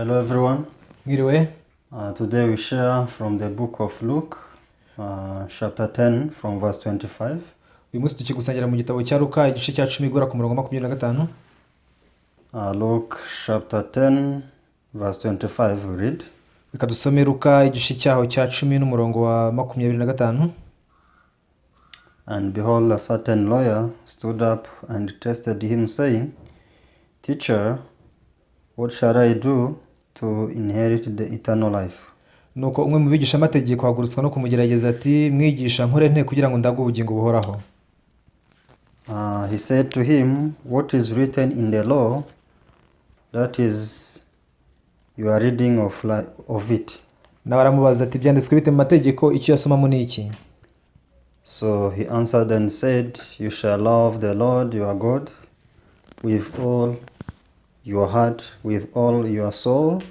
Hello, everyone. Mwiriwe. Today we share from the book of Luke, chapter 10, from verse 25. Uyu munsi tugiye gusangira mu gitabo cya Luka, igice cya 10, guhera ku murongo wa 25. Luke chapter 10, verse 25, we read. Reka dusome Luka, igice cyaho cya 10 n'umurongo wa 25. And behold, a certain lawyer stood up and tested him, saying, "Teacher, what shall I do to inherit the eternal life?" Nuko umwe mu bigishamategeko ahagurutswa no kumugerageza ati: "Mwigisha, nkore nte kugira ngo ndagwe ubugingo buhoraho?" He said to him, "What is written in the law? That is your reading of it." Nawe aramubaza ati: "Byanditswe bite mu mategeko? Icyo uyasomamo ni iki?" So he answered and said, "You shall love the Lord your God with all your heart, with all your soul,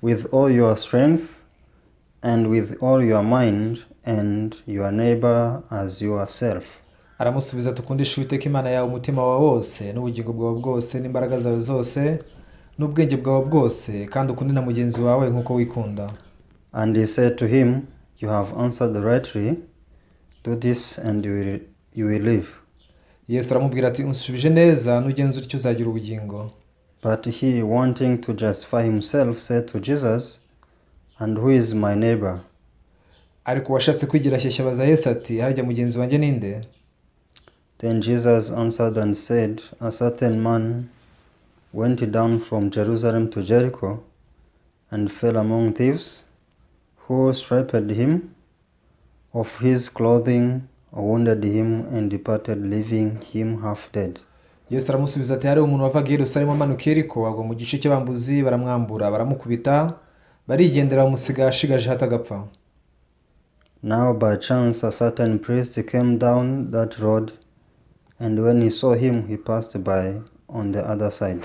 with all your strength, and with all your mind, and your neighbor as yourself." Aramusubiza ati: "Ukundishe Uwiteka Imana yawe umutima wawe wose, n'ubugingo bwawe bwose, n'imbaraga zawe zose, n'ubwenge bwawe bwose, kandi ukunde na mugenzi wawe nk'uko wikunda." And he said to him, "You have answered rightly. Do this, and you will live." Yesu aramubwira ati: "Unsubije neza, nugenza utyo uzagira ubugingo." But he, wanting to justify himself, said to Jesus, "And who is my neighbor?" Ariko uwashatse kwigira shyashya abaza Yesu ati: "Harya mugenzi wanjye ninde?" Then Jesus answered and said, "A certain man went down from Jerusalem to Jericho and fell among thieves, who stripped him of his clothing, wounded him, and departed, leaving him half dead." Yesu aramusubiza ati: "Hari umuntu wavaga i Yerusalemu amanuka i Yeriko, agwa mu gice cy'abambuzi, baramwambura, baramukubita, barigendera, bamusiga ashigaje hato agapfa." Now by chance a certain priest came down that road, and when he saw him, he passed by on the other side.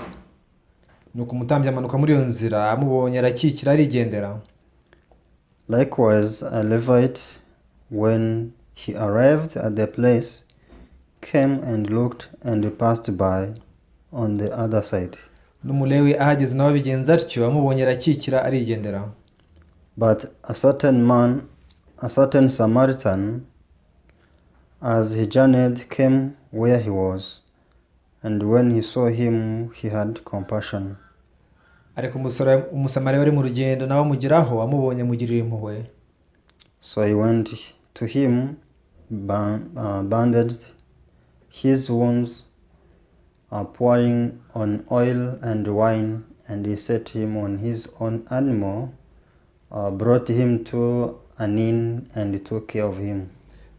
Nuko umutambyi amanuka muri iyo nzira, amubonye arakikira, arigendera. Likewise, a Levite, when he arrived at the place, came and looked and passed by on the other side. N'Umulewi ahageze nawe abigenza atyo, amubonye arakikira, arigendera. But a certain man, a certain Samaritan, as he journeyed, came where he was, and when he saw him, he had compassion. Ariko umusore Umusamariya wari mu rugendo nawe amugeraho, amubonye amugirira impuhwe. So he went to him, bandaged his wounds, pouring on oil and wine, and he set him on his own animal, brought him to an inn, and took care of him.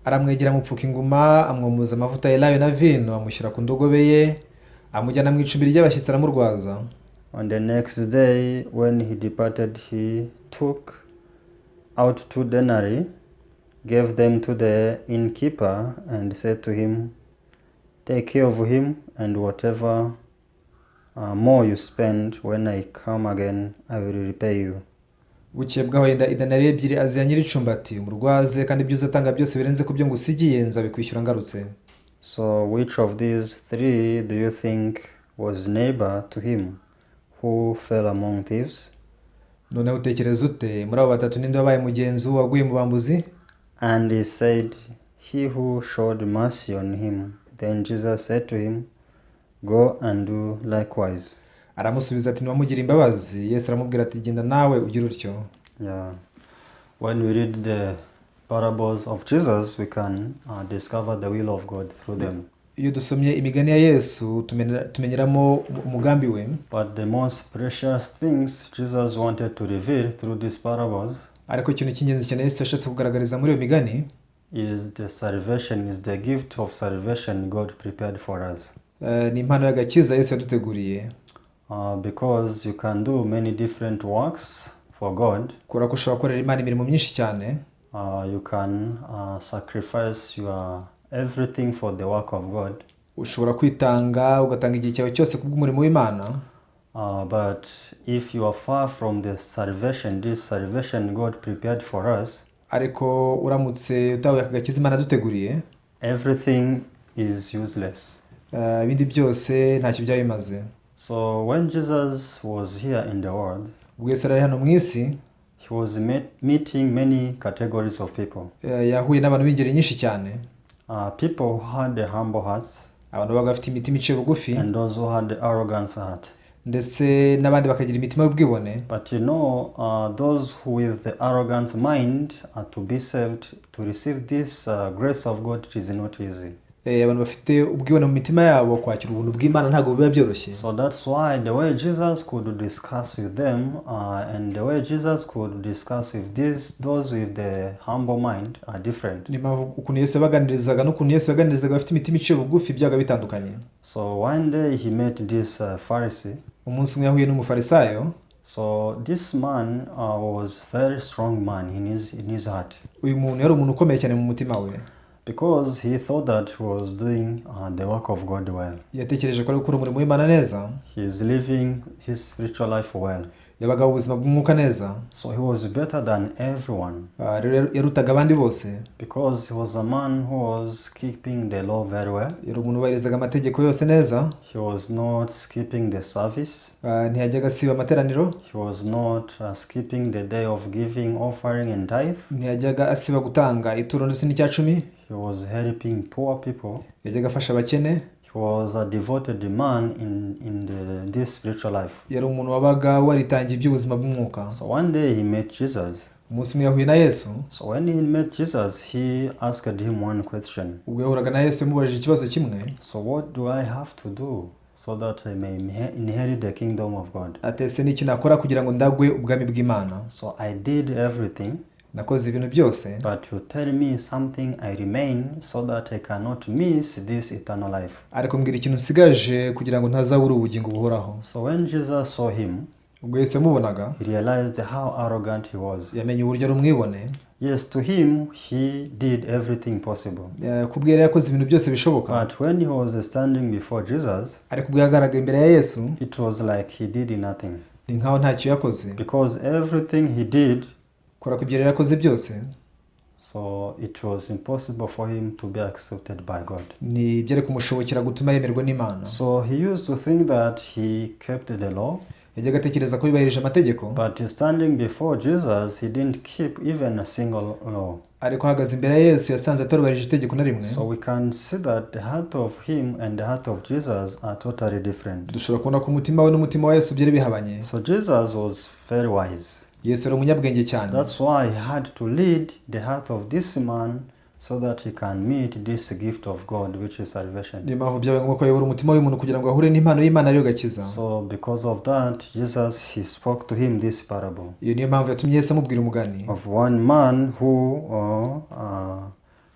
Aramwegera, amupfuka inguma, amwomoza amavuta ya elayo na vino, amushyira ku ndogobe ye, amujyana mu icumbi ry'abashyitsi, aramurwaza. On the next day, when he departed, he took out 2 denarii, gave them to the innkeeper, and said to him, "Take care of him, and whatever more you spend, when I come again, I will repay you." Bukeye bwaho yenda idenariyo 2, aziha nyir'icumbi ati: "Umurwaze, kandi ibyo uzatanga byose birenze ku byo ngusigiye nzabikwishyura ngarutse." So, which of these three do you think was neighbor to him who fell among thieves? Noneho utekereza ute? Muri abo batatu ninde wabaye mugenzi waguye mu bambuzi? And he said, "He who showed mercy on him." Then Jesus said to him, "Go and do likewise." Aramusubiza ati: "Ni uwamugiriye imbabazi." Yesu aramubwira ati: "Genda nawe ugire utyo." Yeah. When we read the parables of Jesus, we can discover the will of God through them. Iyo dusomye imigani ya Yesu, tumenyeramo umugambi we. But the most precious things Jesus wanted to reveal through these parables Ariko ikintu cy'ingenzi cyane Yesu yashatse kugaragariza muri iyo migani is the salvation, is the gift of salvation God prepared for us. Ni impano y'agakiza Yesu yaduteguriye. Because you can do many different works for God. Kubera ko ushobora gukorera Imana imirimo myinshi cyane. You can sacrifice your everything for the work of God. Ushobora kwitanga, ugatanga igihe cyawe cyose kubw'umurimo w'Imana. But if you are far from the salvation, this salvation God prepared for us, Ariko uramutse utahuye aka gakiza Imana yaduteguriye, everything is useless. Ibindi byose ntacyo byaba bimaze. So when Jesus was here in the world, Ubwo Yesu yari ari hano mu isi, he was meeting many categories of people. Yahuye n'abantu b'ingeri nyinshi cyane. People who had a humble hearts Abantu babaga bafite imitima iciye bugufi and those who had the arrogant heart. Ndetse n'abandi bakagira imitima y'ubwibone. But those who with the arrogant mind are to be saved, to receive this grace of God, it is not easy. Abantu bafite ubwibone mu mitima yabo, kwakira ubuntu bw'Imana ntabwo biba byoroshye. So that's why the way Jesus could discuss with them and the way Jesus could discuss with those with the humble mind are different. Niyo mpamvu ukuntu Yesu yabaganirizaga n'ukuntu Yesu yaganirizaga abafite imitima iciye bugufi byabaga bitandukanye. So one day he met this Pharisee. Umunsi umwe yahuye n'umufarisayo. So this man was very strong man in his heart Uyu muntu yari umuntu ukomeye cyane mu mutima we because he thought that he was doing the work of God well. Yatekereje ko ari gukora umurimo w'Imana neza. He is living his spiritual life well. Yabaga mu buzima bw'umwuka neza. So he was better than everyone Rero yarutaga abandi bose because he was a man who was keeping the law very well. Yari umuntu wubahirizaga amategeko yose neza. He was not skipping the service. Ntiyajyaga asiba amateraniro. He was not skipping the day of giving, offering, and tithe. Ntiyajyaga asiba gutanga ituro ndetse n'icyacumi. He was helping poor people. Yajyaga afasha abakene. He was a devoted man in this spiritual life. Yari umuntu wabaga waritangiye iby'ubuzima bw'umwuka. So one day he met Jesus. Umunsi umwe yahuye na Yesu. So when he met Jesus, he asked him one question. Ubwo yahuraga na Yesu, yamubajije ikibazo kimwe. So what do I have to do so that I may inherit the kingdom of God? Ati: "Ese ni iki nakora kugira ngo ndagwe ubwami bw'Imana?" So I did everything, Nakoze ibintu byose, but you tell me something I remain so that I cannot miss this eternal life. Ariko mbwira ikintu nsigaje kugira ngo ntazabura ubugingo buhoraho. So when Jesus saw him, Ubwo Yesu yamubonaga, he realized how arrogant he was. yamenye uburyo ari umwibone. Yes, to him, he did everything possible. Ku bwe yari yakoze ibintu byose bishoboka. But when he was standing before Jesus, Ariko ubwo yagaragaye imbere ya Yesu, it was like he did nothing. ni nkaho ntacyo yakoze. Because everything he did, Kubera ko ibyo yari yarakoze byose, so it was impossible for him to be accepted by God. Ni ibyari kumushobokera gutuma yemerwa n'Imana. So he used to think that he kept the law, Yajyaga atekereza ko yubahirije amategeko, but standing before Jesus, he didn't keep even a single law. Ariko ahagaze imbere ya Yesu yasanze atarubahirije itegeko na rimwe. So we can see that the heart of him and the heart of Jesus are totally different. Dushobora kubona ko umutima we n'umutima wa Yesu byari bihabanye. So Jesus was very wise. Yesu yari umunyabwenge cyane. That's why he had to lead the heart of this man so that he can meet this gift of God, which is salvation. Niyo mpamvu byabaye ngombwa ko ayobora umutima w'umuntu kugira ngo ahure n'impano y'Imana ariyo gakiza. So because of that, Jesus, he spoke to him this parable Iyo niyo mpamvu yatumye Yesu amubwira umugani of one man who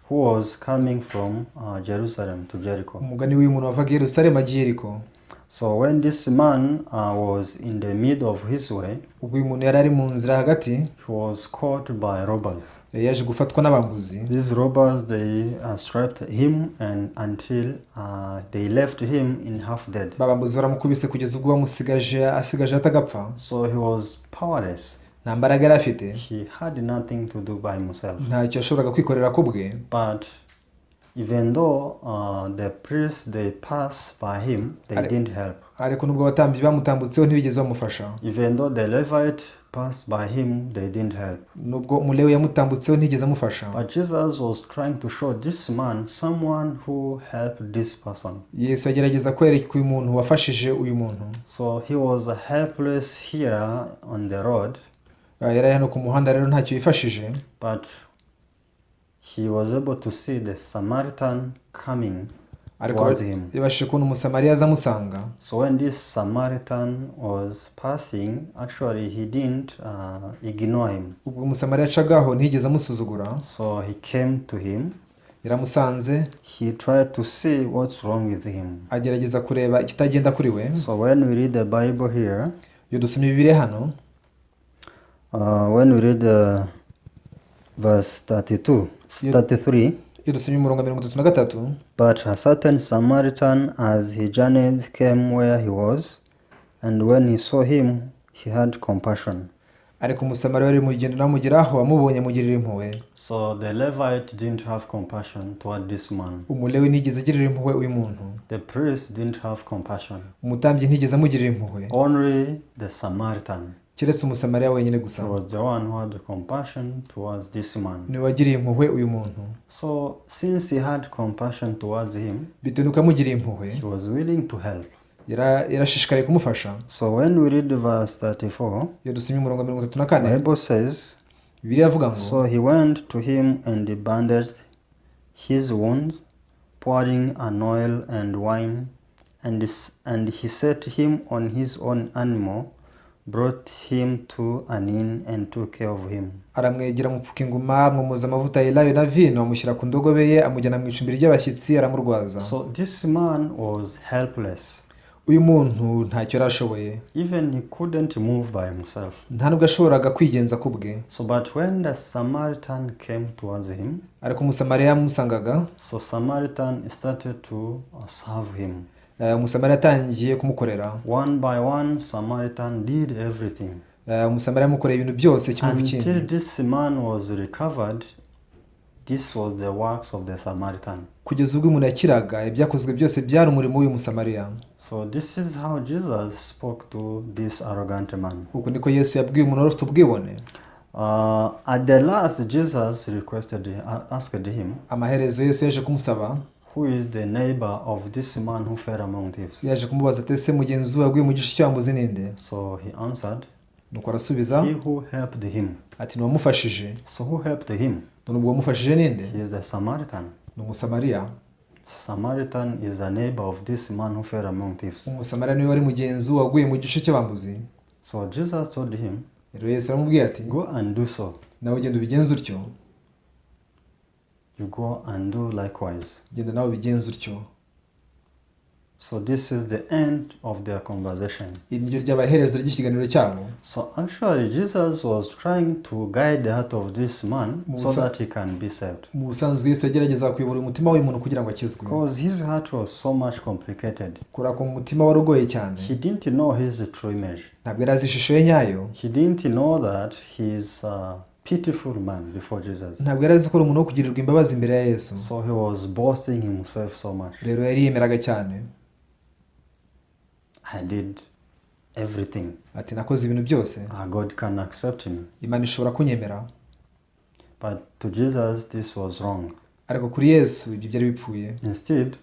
was coming from Jerusalem to Jericho. Umugani w'uyu muntu wavaga i Yerusalemu agiye Yeriko. So when this man was in the middle of his way, Ubwo uyu muntu yari ari mu nzira hagati, he was caught by robbers. Yaje gufatwa n'abambuzi. These robbers, they stripped him and until they left him in half dead. Babambuzi baramukubise kugeza ubwo bamusigaje asigaje atagapfa. So he was powerless. Nta mbaraga yari afite. He had nothing to do by himself. Ntacyo yashoboraga kwikorera ku bwe. But even though the priests, they passed by him, they didn't help. Ariko nubwo abatambyi bamutambutseho, ntibigeze bamufasha. Even though the Levite passed by him, they didn't help. Nubwo umulewi yamutambutseho, ntigeze amufasha. But Jesus was trying to show this man someone who helped this person. Yesu agerageza kwereka uyu muntu wafashije uyu muntu. So he was helpless here on the road, Yari ari hano ku muhanda rero ntacyo yifashije, but he was able to see the Samaritan coming ariko towards him. yabashije kubona Umusamariya aza amusanga. So when this Samaritan was passing, actually he didn't ignore him. Ubwo Umusamariya acagaho, ntiyigeze amusuzugura. So he came to him. Yaramusanze. He tried to see what's wrong with him. Agerageza kureba ikitagenda kuri we. So when we read the Bible here, Iyo dusomye Bibiliya hano, when we read verse 32, 33, iyo dusomye umurongo wa 33, "But a certain Samaritan, as he journeyed, came where he was, and when he saw him, he had compassion." Ariko Umusamariya wari mu rugendo namugeraho, amubonye amugirira impuhwe. So the Levite didn't have compassion toward this man. Umulewi ntiyigeze agirira impuhwe uyu muntu. The priest didn't have compassion. Umutambyi ntiyigeze amugirira impuhwe. Only the Samaritan. Keretse Umusamariya wenyine gusa. He was the one who had compassion towards this man. Niwe wagiriye impuhwe uyu muntu. So, since he had compassion towards him, Bitewe n'uko yamugiriye impuhwe, he was willing to help. Yarashishikariye kumufasha. So, when we read verse 34, Iyo dusomye umurongo wa 34, Bible says, Bibiliya iravuga ngo, "So he went to him and bandaged his wounds, pouring an oil and wine, and he set him on his own animal, brought him to an inn, and took care of him." Aramwegera, amupfuka inguma, amwomoza amavuta ya elayo na vino, amushyira ku ndogobe ye, amujyana mu icumbi ry'abashyitsi, aramurwaza. So this man was helpless. Uyu muntu ntacyo yari ashoboye. Even he couldn't move by himself. Nta nubwo ashoboraga kwigenza ku bwe. So, but when the Samaritan came towards him, Ariko Umusamariya yamusangaga, so Samaritan started to serve him. Umusamariya yatangiye kumukorera. One by one, Samaritan did everything. Umusamariya yamukoreye ibintu byose kimwe ku kindi. Until this man was recovered, this was the works of the Samaritan. Kugeza ubwo umuntu yakiraga, ibyakozwe byose byari umurimo w'uyu Musamariya. So this is how Jesus spoke to this arrogant man. Uku niko Yesu yabwiye umuntu wari ufite ubwibone. At the last, Jesus asked him, Amaherezo Yesu yaje kumusaba, "Who is the neighbor of this man who fell among thieves?" yaje kumubaza ati: "Ese mugenzi we waguye mu gico cy'abambuzi ninde?" So he answered, Nuko arasubiza, "He who helped him." ati: "Ni uwamufashije." So who helped him? None ubwo uwamufashije ninde? He is the Samaritan. Ni Umusamariya. Samaritan is the neighbor of this man who fell among thieves. Umusamariya niwe wari mugenzi we waguye mu gico cy'abambuzi. So Jesus told him, Rero Yesu aramubwiye ati: "Go and do so." "Nawe ugenda ubigenze utyo." You go and do likewise. Genda nawe ubigenze utyo. So this is the end of their conversation. Iri niryo ryaba iherezo ry'ikiganiro cyabo. So actually, Jesus was trying to guide the heart of this man so Musa- that he can be saved. Mu busanzwe Yesu yagerageza kuyobora umutima w'uyu muntu kugira ngo akizwe. Because his heart was so much complicated. Kubera ko umutima wari ugoye cyane. He didn't know his true image. Ntabwo yari azi ishusho ye nyayo. He didn't know that he is a pitiful man before Jesus. Ntabwo yari azi ko ari umuntu wo kugirirwa imbabazi imbere ya Yesu. So he was boasting himself so much. Rero yari yemeraga cyane. "I did everything." Ati: "Nakoze ibintu byose." "Ah, God can accept me." Imana ishobora kunyemera. But to Jesus, this was wrong. Ariko kuri Yesu ibyo byari bipfuye. Instead,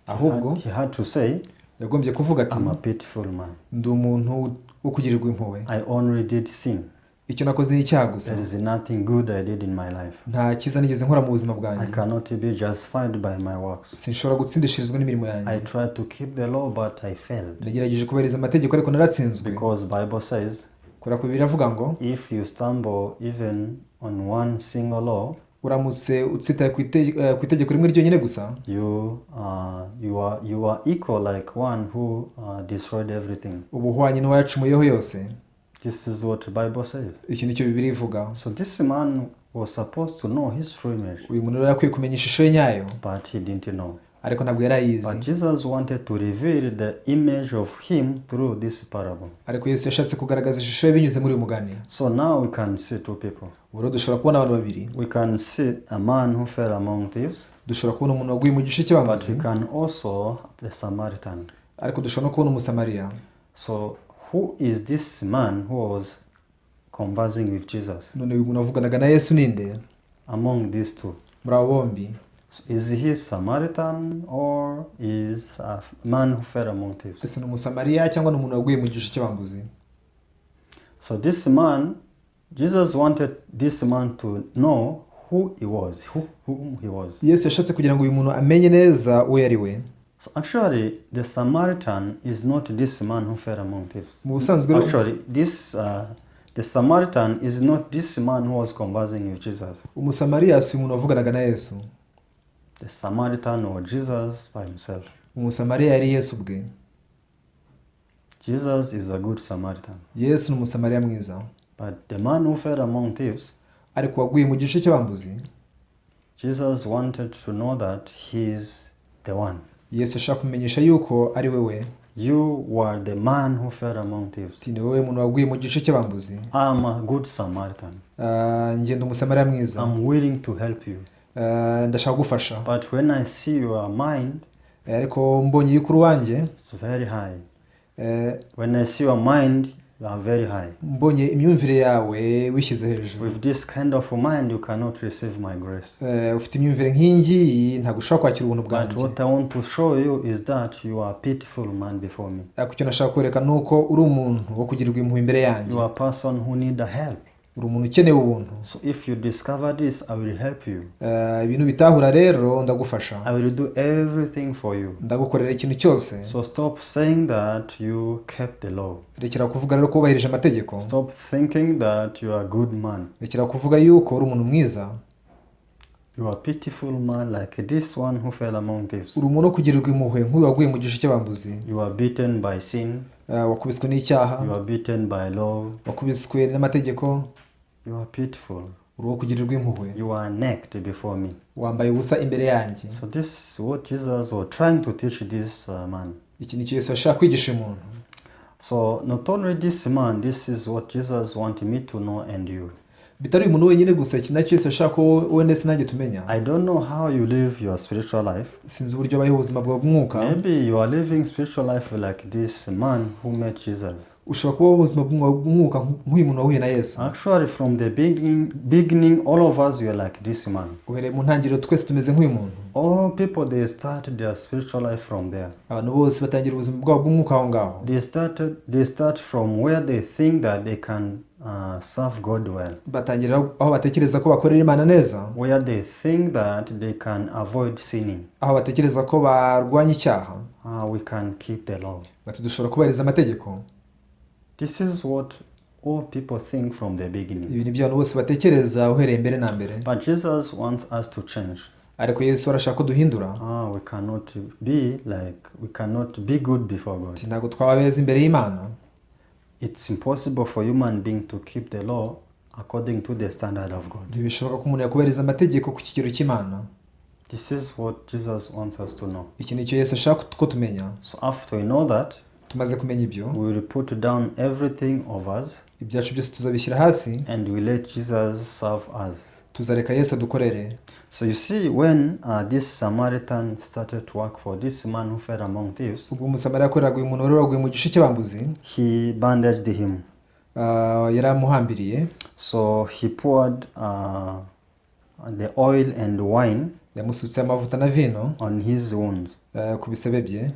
Ahubwo he had to say, yagombye kuvuga ati: "I'm a pitiful man. "Ndi umuntu wo kugirirwa impuhwe. I only did sin. Icyo nakoze ni icyaha gusa. There is nothing good I did in my life. Nta cyiza nigeze nkora mu buzima I bwanjye. cannot be justified by my works. Sinshobora gutsindishirizwa n'imirimo yanjye. I tried to keep the law, but I failed." Nagerageje kubahiriza amategeko ariko naratsinzwe." Because Bible says, Kubera ko biravuga ngo, if you stumble even on one single law, uramutse utsitaye ku itegeko rimwe ryonyine gusa, you are equal like one who destroyed everything. uba uhwanye n'uwayacumuyeho yose. This is what the Bible says. Iki nicyo Bibiliya ivuga. So this man was supposed to know his true image, Uyu muntu rero akwiye kumenya ishusho ye nyayo, but he didn't know. ariko ntabwo yari ayizi. But Jesus wanted to reveal the image of him through this parable. Ariko Yesu yashatse kugaragaza ishusho ye binyuze muri uyu mugani. So now we can see two people. Ubu rero dushobora kubona abantu babiri. We can see a man who fell among thieves, Dushobora kubona umuntu waguye mu gico but cy'abambuzi, we can also the Samaritan. ariko dushobora no kubona Umusamariya. So who is this man who was conversing with Jesus None uyu muntu wavuganaga na Yesu ninde among these two? muri abo bombi? So is he Samaritan or is a man who fell among thieves? Ese ni Umusamariya cyangwa ni umuntu waguye mu gico cy'abambuzi? So this man, Jesus wanted this man to know who he was, whom he was. Yesu yashatse kugira ngo uyu muntu amenye neza uwo yari we. So actually, the Samaritan is not this man who fell among thieves. Mu busanzwe rero, Actually, the Samaritan is not this man who was conversing with Jesus. Umusamariya si umuntu wavuganaga na Yesu. The Samaritan was Jesus by himself. Umusamariya yari Yesu ubwe. Jesus is a good Samaritan. Yesu ni Umusamariya mwiza. But the man who fell among thieves, Ariko waguye mu gico cy'abambuzi, Jesus wanted to know that he is the one. Yesu ashaka kumenyesha yuko ari we we. "You were the man who fell among thieves." Ati: "Ni wowe muntu waguye mu gico cy'abambuzi." "I am a good Samaritan." Ah, njye ndi Umusamariya mwiza. "I'm willing to help you." Ah, ndashaka kugufasha. "But when I see your mind, Eh, ariko mbonye yuko uri uwanjye, it's very high. eh, When I see your mind, You are very high. Mbonye imyumvire yawe wishyize hejuru. With this kind of mind, you cannot receive my grace. Ufite imyumvire nk'iyi ngiyi, ntabwo ushobora kwakira ubuntu But bwanjye. what I want to show you is that you are a pitiful man before me. Ariko icyo nashaka kwereka ni uko uri umuntu wo kugirirwa impuhwe imbere yanjye. You are a person who need a help. Uri umuntu ukeneye ubuntu. So if you discover this, I will help you. Ibintu bitahura rero ndagufasha. I will do everything for you. Ndagukorera ikintu cyose. So stop saying that you kept the law. Rekera kuvuga rero ko wubahirije amategeko. Stop thinking that you are a good man. Rekera kuvuga yuko uri umuntu mwiza. You are a pitiful man like this one who fell among thieves. Uri umuntu wo kugirirwa impuhwe nk'uyu waguye mu gico cy'abambuzi. You are beaten by sin. Wakubiswe n'icyaha. You are beaten by law. Wakubiswe n'amategeko. You are pitiful. Uri uwo kugirirwa impuhwe. You are naked before me. Wambaye ubusa imbere yanjye. So this is what Jesus was trying to teach this man. Iki ni cyo Yesu yashaka kwigisha umuntu. So not only this man, this is what Jesus wanted me to know and you. Bitari uyu muntu wenyine gusa, iki nacyo Yesu yashaka ko wowe ndetse nanjye tumenya. I don't know how you live your spiritual life. Sinzi uburyo ubayeho ubuzima bwawe bw'umwuka. Maybe you are living spiritual life like this man who met Jesus. Ushobora kubaho ubuzima bw'umwuka nk'uyu muntu wahuye na Yesu. Actually, from the beginning, all of us were like this man. Uhereye mu ntangiriro twese tumeze nk'uyu muntu. All people, they start their spiritual life from there. Abantu bose batangira ubuzima bwabo bw'umwuka aho ngaho. They start from where they think that they can serve God well, Batangira aho batekereza ko bakorera Imana neza, where they think that they can avoid sinning. Aho batekereza ko barwanya icyaha. We can keep the law. Bati dushobora kubahiriza amategeko. This is what all people think from the beginning. Ibi ni byo abantu bose batekereza uhereye mbere na mbere. But Jesus wants us to change. Ariko Yesu arashaka ko duhindura. We cannot be good before God. Ati ntabwo twaba beza imbere y'Imana. It's impossible for human being to keep the law according to the standard of God. Ntibishoboka ko umuntu yakubahiriza amategeko ku kigero cy'Imana. This is what Jesus wants us to know. Iki ni cyo Yesu ashaka ko tumenya. So after we know that, Tumaze kumenya ibyo, we will put down everything of us ibyacu byose tuzabishyira hasi, and we let Jesus serve us. Tuzareka Yesu adukorere. So you see, when this Samaritan started to work for this man who fell among thieves, Ubwo Umusamariya yakoreraga uyu muntu wari waguye mu gico cy'abambuzi, he bandaged him. Yaramuhambiriye. So he poured the oil and wine Yamusutse amavuta na vino on his wounds. Ku bisebe bye.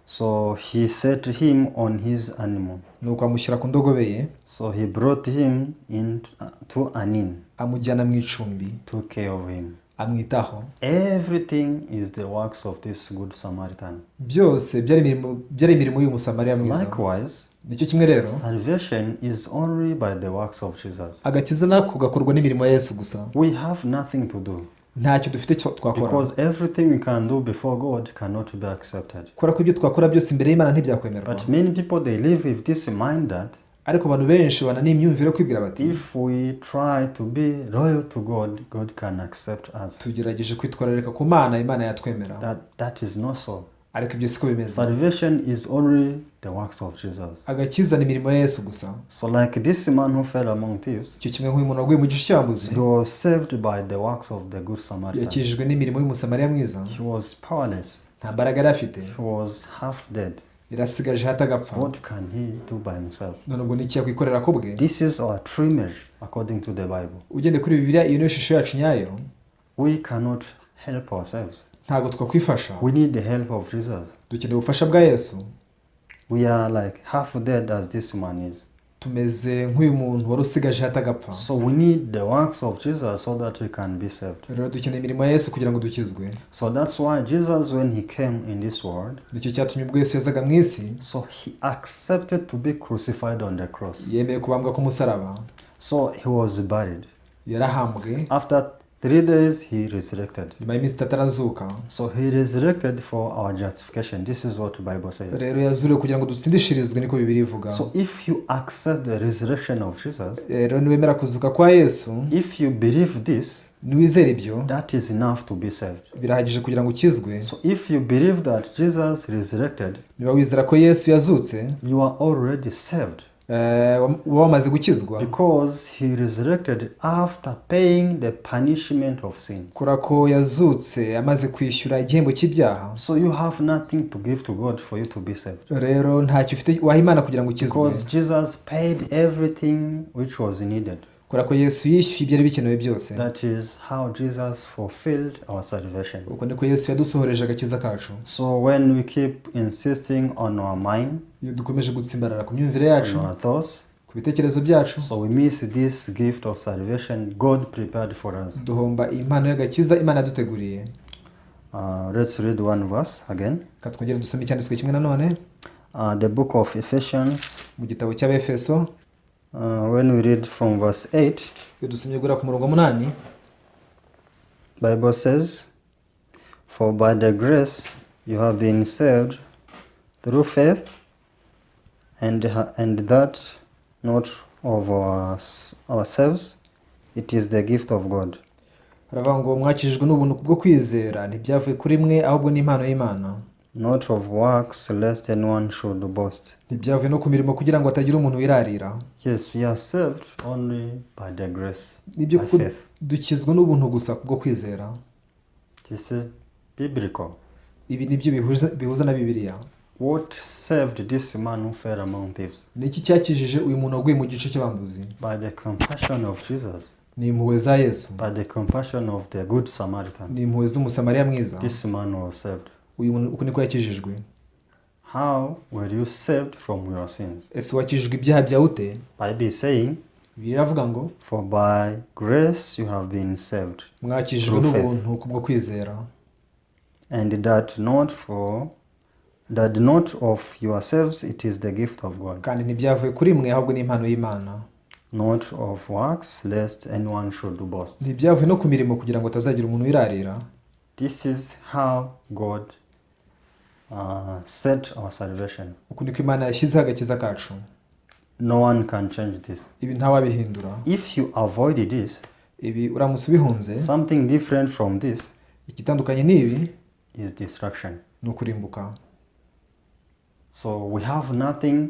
So he set him on his animal. Nuko amushyira ku ndogobe ye. So he brought him into an inn, Amujyana mu icumbi, took care of him. Amwitaho. Everything is the works of this good Samaritan. Byose byari imirimo y'uyu Musamariya So mwiza. likewise, Nicyo kimwe rero, salvation is only by the works of Jesus. Agakiza nako gakorwa n'imirimo ya Yesu gusa. We have nothing to do Ntacyo dufite cyo twakora, because everything we can do before God cannot be accepted. kubera ko ibyo twakora byose imbere y'Imana ntibyakwemmerwa. But many people, they live with this mind that Ariko abantu benshi bana n'imyumvire yo kwibwira bati if we try to be loyal to God, God can accept us. Tugerageje kwitwararika ku Mana, Imana yatwemera. That is not so. Ariko ibyo siko bimeze. Salvation is only the works of Jesus. Agakiza ni imirimo ya Yesu gusa. So like this man who fell among thieves, Icyo kimwe nk'uyu muntu waguye mu gico cy'abambuzi, he was saved by the works of the good Samaritan. Yakijijwe n'imirimo y'Umusamariya mwiza. He was powerless. Nta mbaraga yari afite. He was half dead. Yarasigaje hato agapfa. What can he do by himself? None ubwo ni iki yakwikorera ko bwe? This is our true image according to the Bible. Ugendeye kuri Bibiliya, iyo niyo shusho yacu nyayo. We cannot help ourselves. Ntabwo twakwifasha. We need the help of Jesus. Dukeneye ubufasha bwa Yesu. We are like half dead as this man is. Tumeze nk'uyu muntu wari usigaje hato agapfa. So we need the works of Jesus so that we can be saved. Rero dukeneye imirimo ya Yesu kugira ngo dukizwe. So that's why Jesus, when he came in this world, Nicyo cyatumye ubwo Yesu yazaga mu isi, so he accepted to be crucified on the cross. Yemeye kubambwa ku musaraba. So he was buried. Yarahambwe. After 3 days, he resurrected. Nyuma y'iminsi 3 arazuka. So he resurrected for our justification. This is what the Bible says. Rero yazuriwe kugira ngo dutsindishirizwe, niko Bibiliya ivuga. So if you accept the resurrection of Jesus, Rero niwemera kuzuka kwa Yesu, if you believe this, niwizera ibyo, that is enough to be saved. Birahagije kugira ngo ukizwe. So if you believe that Jesus resurrected, Niba wizera ko Yesu yazutse, you are already saved. Uba wamaze gukizwa. Because he resurrected after paying the punishment of sin. Kubera ko yazutse amaze kwishyura igihembo cy'ibyaha. So you have nothing to give to God for you to be saved. Rero ntacyo ufite waha Imana kugira ngo ukizwe. Because Jesus paid everything which was needed. Kubera ko Yesu yishyuye ibyari bikenewe byose. That is how Jesus fulfilled our salvation. Uko niko Yesu yadusohoreje agakiza kacu. So when we keep insisting on our mind, Iyo dukomeje gutsimbarara ku myumvire yacu, on our thoughts, ku bitekerezo byacu, so we miss this gift of salvation God prepared for us. Duhomba impano y'agakiza Imana yaduteguriye. Let's read one verse again. Reka twongere dusome icyanditswe kimwe nanone. The book of Ephesians, Mu gitabo cy'Abefeso, when we read from verse 8, iyo dusomye guhera ku murongo wa 8, Bible says, "For by the grace you have been saved through faith, and that not of ourselves, it is the gift of God." Haravuga ngo mwakijijwe n'ubuntu bwo kwizera, ntibyavuye kuri mwe, ahubwo ni impano y'Imana. Not of works, lest anyone should boast. Ntibyavuye no ku mirimo kugira ngo hatagira umuntu wirarira. Yes, we are saved only by the grace, Nibyo by kuko faith. Dukizwa n'ubuntu gusa kubwo kwizera. This is biblical. Ibi nibyo bihuza na Bibiliya. What saved this man who fell among thieves? Ni iki cyakijije uyu muntu waguye mu gice cy'abambuzi? By the compassion of Jesus, Ni impuhwe za Yesu, by the compassion of the Good Samaritan. Ni impuhwe z'Umusamariya mwiza. This man was saved. Uyu muntu uku niko yakijijwe. How were you saved from your sins? Ese wakijijwe ibyaha byawe ute? Bible is saying, Bibiliya iravuga ngo "For by grace you have been saved, mwakijijwe through faith." n'ubuntu kubwo kwizera. And that not of yourselves, it is the gift of God, Kandi ntibyavuye kuri mwe, ahubwo ni impano y'Imana. Not of works, lest anyone should boast. Ntibyavuye no ku mirimo kugira ngo hatazagira umuntu wirarira. This is how God set our salvation. Uku niko Imana yashyizeho agakiza kacu. No one can change this. Ibi ntawabihindura. If you avoid this, Ibi uramutse ubihunze, something different from this igitandukanye n'ibi is destruction. Ni ukurimbuka. So we have nothing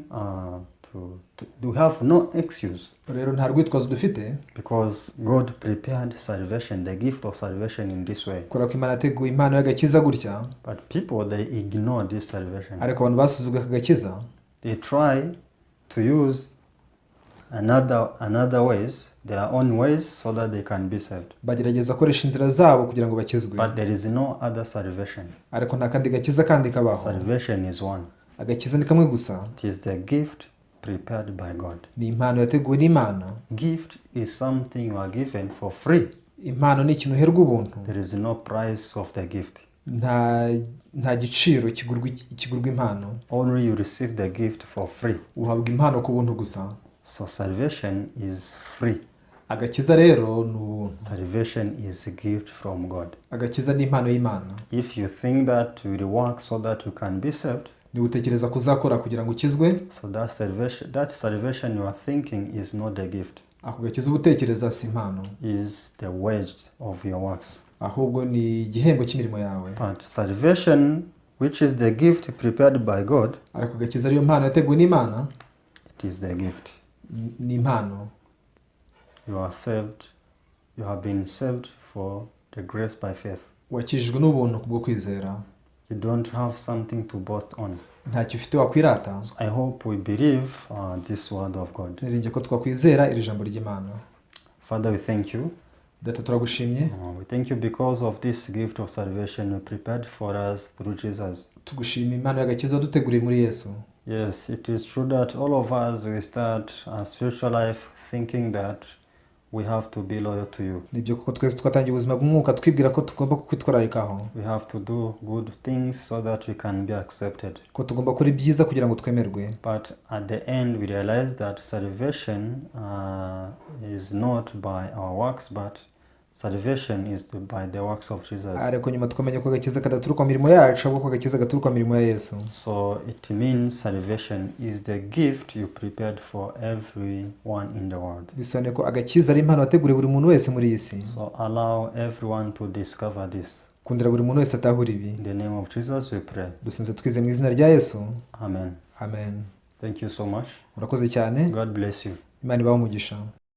to, we have no excuse Rero nta rwitwazo dufite because God prepared salvation, the gift of salvation, in this way. kubera ko Imana yateguye impano y'agakiza gutya. But people, they ignore this salvation. Ariko abantu basuzuguye aka gakiza. They try to use another ways, their own ways, so that they can be saved. Bagerageza gukoresha inzira zabo kugira ngo bakizwe. But there is no other salvation. Ariko nta kandi gakiza kandi kabaho. Salvation is one. Agakiza ni kamwe gusa. It is the gift prepared by God. Ni impano yateguwe n'Imana. Gift is something you are given for free. Impano ni ikintu uherwa ubuntu. There is no price of the gift. Nta giciro kigurwa impano. Only you receive the gift for free. Uhabwa impano ku buntu gusa. So salvation is free. Agakiza rero ni ubuntu. Salvation is a gift from God. Agakiza ni impano y'Imana. If you think that you will work so that you can be saved, Niba utekereza kuzakora kugira ngo ukizwe, so that salvation you are thinking is not a gift, ako gakiza uba utekereza si impano, is the wage of your works. Ahubwo ni igihembo cy'imirimo yawe. But salvation, which is the gift prepared by God, Ariko agakiza ariyo mpano yateguwe n'Imana, it is the gift. Ni impano. You are saved. You have been saved for the grace by faith. Wakijijwe n'ubuntu kubwo kwizera. You don't have something to boast on. Ntacyo ufite wakwirata. So I hope we believe this word of God. Niringiye ko twakwizera iri jambo ry'Imana. Father, we thank you. Data, turagushimye. We thank you because of this gift of salvation you prepared for us through Jesus. Tugushima impano y'agakiza waduteguriye muri Yesu. Yes, it is true that all of us, we start our spiritual life thinking that we have to be loyal to you. Nibyo kuko twese twatangiye ubuzima bw'umwuka twibwira ko tugomba kukwitwararikaho. We have to do good things so that we can be accepted. Ko tugomba gukora ibyiza kugira ngo twemerwe. But at the end, we realize that salvation is not by our works, but salvation is by the works of Jesus. Ariko nyuma tukamenya ko agakiza kadaturuka mu mirimo yacu, ahubwo ko agakiza gaturuka mu mirimo ya Yesu. So it means salvation is the gift you prepared for everyone in the world. Bisobanuye ko agakiza ari impano wateguriye buri muntu wese muri iyi si. So allow everyone to discover this. Kundira buri muntu wese atahura ibi. In the name of Jesus, we pray. Dusenze twizeye mu izina rya Yesu. Amen. Amen. Thank you so much. Murakoze cyane. God bless you. Imana ibahe umugisha.